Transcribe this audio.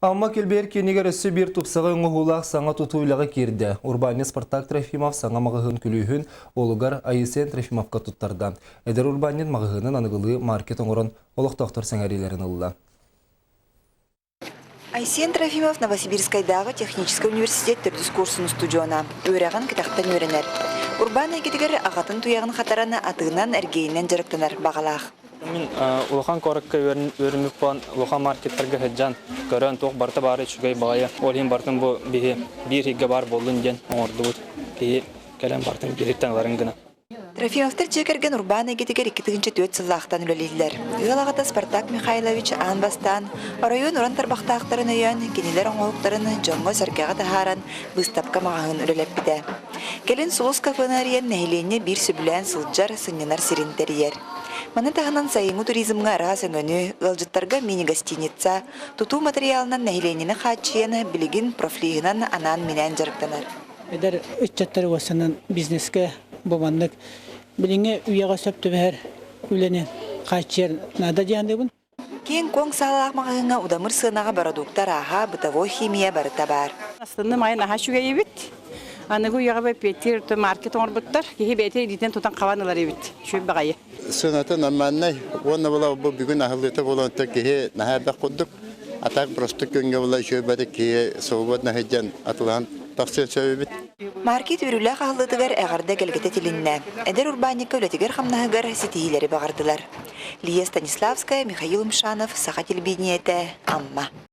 Амма килбиэр киинигэр өссө биир тупсаҕай оҥоһуулаах саҥа тутуу үлэҕэ киирдэ. Урбаанньыт Спартак Трофимов саҥа маҕаһыын күлүүһүн уолугар Айысен Трофимовка туттарда. Эдэр урбаанньыт маҕаһыынын аныгылыы маркет оҥорон олохтоохтор сэҥээриилэрин ылла. Айсен Трофимов Новосибирскайдааҕы техническэй университет төрдүс курсун устудьуона. Үөрэҕин кэтэхтэн үөрэнэр. Урбаан эйгэтигэр аҕатын туйаҕын хатаран атыынан, эргиэнинэн дьарыктанар баҕалаах. Мин улахан куоракка үөрэммит буолан, улахан маркеттарга сылдьан, көрөн туох барыта баара үчүгэй баҕайы. Ол иһин барытын бу биһи биир ыйга баар буоллун диэн оҥордубут. Киһи кэлэн барытын биириттэн ыларын гына. Трофимовтар дьиэ кэргэн урбаан эйгэтигэр 2004 сыллаахтан үлэлииллэр. Ыал аҕата Спартак Михайлович аан бастаан оройуон уран тарбахтаахтарын өйөөн, кинилэр оҥоһуктарын дьоҥҥо-сэргэҕэ таһааран быыстапка маҕаһыын үлэлэппитэ. Кэлин Сулус кафены арыйан нэһилиэнньэ биир сөбүлээн сылдьар, сынньанар сирин тэрийэр. Маны таһынан сайыҥҥы туризмҥа араас өҥөнү, ыалдьыттарга мини-гостиница, тутуу матырыйаалынан нэһилиэнньэни хааччыйан, билигин профлиһынан анаан-минээн дьарыктанар. Эдэр ыччаттар уоссанан бизнескэ бу маннык билиҥҥи үйэҕэ сөп түбэһэр үлэни хааччыйар наада диэн саныыбын. Киэҥ-куоҥ саалаах маҕаһыыҥҥа удамыр сыанаҕа бородуукта арааһа, бытовой химия барыта баар. Астынным айан аһа үчүгэй эбит. Аныгы үйэҕэ эппиэттиир маркет оҥорбуттар. Киһи бэйэтин илиитинэн тутан хабан ылар эбит. Үчүгэй баҕайы. Сыаната нормальнай. Уонна була бу бүгүн аһыллыыта буолан киһи наһаа элбэх курдук. А так просто күҥҥэ була үчүгэй бары киһи свободно сылдьан атылаһан тахсыан сөп эбит. Маркет үөрүүлээх аһыллыытыгар эҕэрдэ кэлгэтэ тилиннэ. Эдэр урбаанньыкка үлэтигэр-хамнаһыгар ситиһиилэри баҕардылар. Лия Станиславская, Михаил Мшанов, Саха телевидениетэ, Амма.